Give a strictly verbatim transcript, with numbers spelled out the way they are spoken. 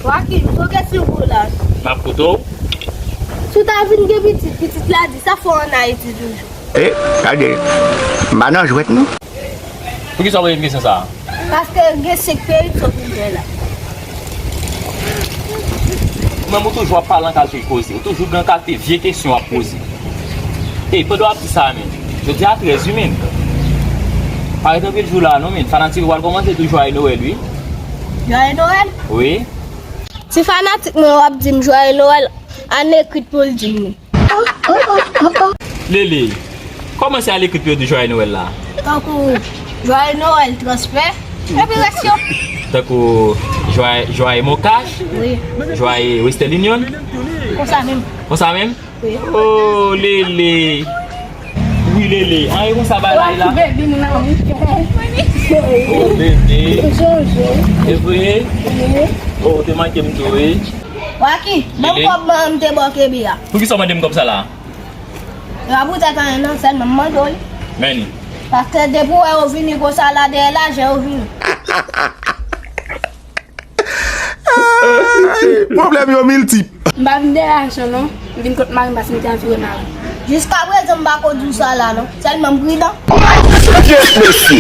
Wakim, m gon kesyon pou w la. M ap koute w. Si w ta vin gen pitit, pitit la di, sa fè w ann Ayiti toujou? E, gade, m pa nan jwèt non. Poukisa w poze m kesyon sa a? Paske gen senk peyi m sot rive la. Ou menm ou toujou ap pale an kalite koze, ou toujou gen kalite vye kesyon w ap poze. E, pandan w ap di sa a menm, jodi a trèz wi menm. Pa ret anpil jou la non menm, fanatik ou pral kòmanse di w jwaye Nwèl wi. Jwaye Nwèl? Wi. Si fanatik mwen yo ap di m jwaye Nwèl, ann ekri pou l di m li. Lele, kòman se al ekri pou yo di jwaye Nwèl la? Tankou jwaye Nwèl transfè, epi rès yo. Tankou jwaye, jwaye Mokash, wi, jwaye Western Union. Konsa menm. Konsa menm? Wi. Oh, Lele. Wi, Lele. An, e konsa bagay la. Wacky baby, mon amour. Oh, bebe. Jojo. E vre? Wi. Oh, ou te manke m tou, wi. Wacky, ban m kòb mwen, m te ba w kenbe a. Poukisa w mande m kòb sa la? Yo ap wout ak anyen nan, sèlman m mande w li. Men li. Paske depi w wè yo vini konsa la dèyè lajan yo vini. Pwoblèm yo miltip. M pa vin dèyè lajan non, m vin kot mari m paske m te anvi wè mari m. Jiskaprezan m pa ko di w sa la non, sèlman m pridan. Jes mesye.